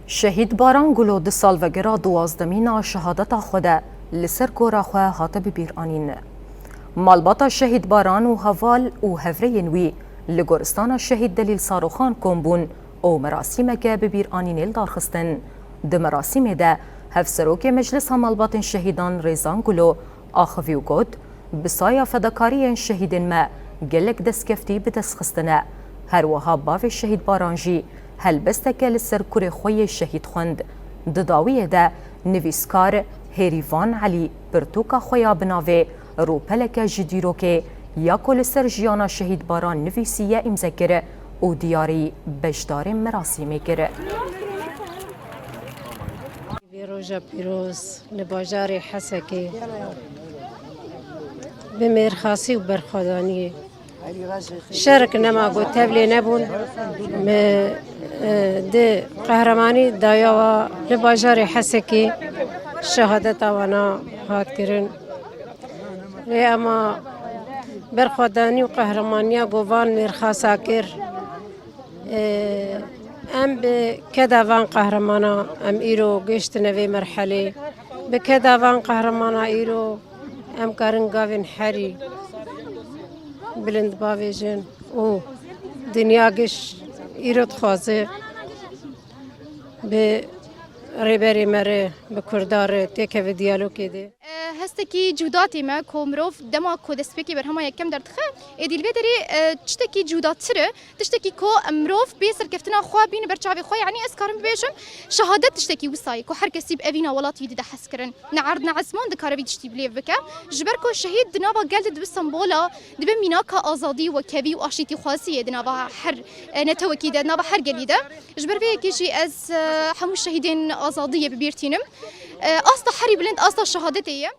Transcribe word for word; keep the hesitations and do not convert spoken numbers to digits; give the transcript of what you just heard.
Şehîd Baran Gulo di salvegera duwazdemîn a şehadeta xwe de li ser gora xwe hate bibîranîn. Malbata Şehîd Baran û heval û hevrêyên wî li goristana Şehîd Delîl Saroxan kom bûn û merasîmeke bibîranînê li dar xistin. Di merasîmê de Hevserokê Meclisa Malbatên Şehîdan Rêzan Gulo axivî û got, bi saya fedakariyên şehîdên me gelek destkeftî bi dest xistine. Her wiha bavê Şehîd Baran jî helbesteke li ser kurê xwe yê şehîd xwend. Di dawiyê de nivîskar Hêrîvan Elî pirtûka xwe ya bi navê Rûpeleke ji dîrokê ya ku li ser jiyana Şehîd Baran nivîsiye îmze kir û diyarî beşdarên merasîmê kir. Vê roja pîroz li bajarê Hesekê bi mêrxasî û berxwedaniyê şerik nema ku tevlê nebûn. Me, e, di qehremanî dayawa li bajarê Hesekê şehadeta wana hat kirin. Lê ema berxwedanî û qehremaniya ku van mêrxasa kir, Em bi keda van qehremana em îro gihiştine vê merhelê. Bi keda van qehremana îro em karin gavên herî bilind bavêjin û dinya giş îro dixwaze bi rêberê me re, bi Kurda re têkeve diyalogê de. E, hestekî cuda tê me ku mirov dema ku destpêkê berhema yekem derdixe, êdî li vê derê, e, tiştekî cudatir e. Tiştekî ku mirov bê serkeftina xwe bîne ber çavê xwe, yanî ez karim bibêjim, şehadet tiştekî wisa ye ku her kesî bi evîna welatî dide hezkirin. Ne erd ne ezman dikare vî tiştî bi lêv bike. Ji ber ku şehîd di nava gel de dibe sembola, dibe mînaka azadî, wekevî û aştîtîxwaziyê di nava her, e, netewekî de, di nava her gelî de. Ji ber vê yekê jî ez, e, hemû şehîdên azadiyê bi bîr tînim. E, asta herî bilind asta şehadetê ye.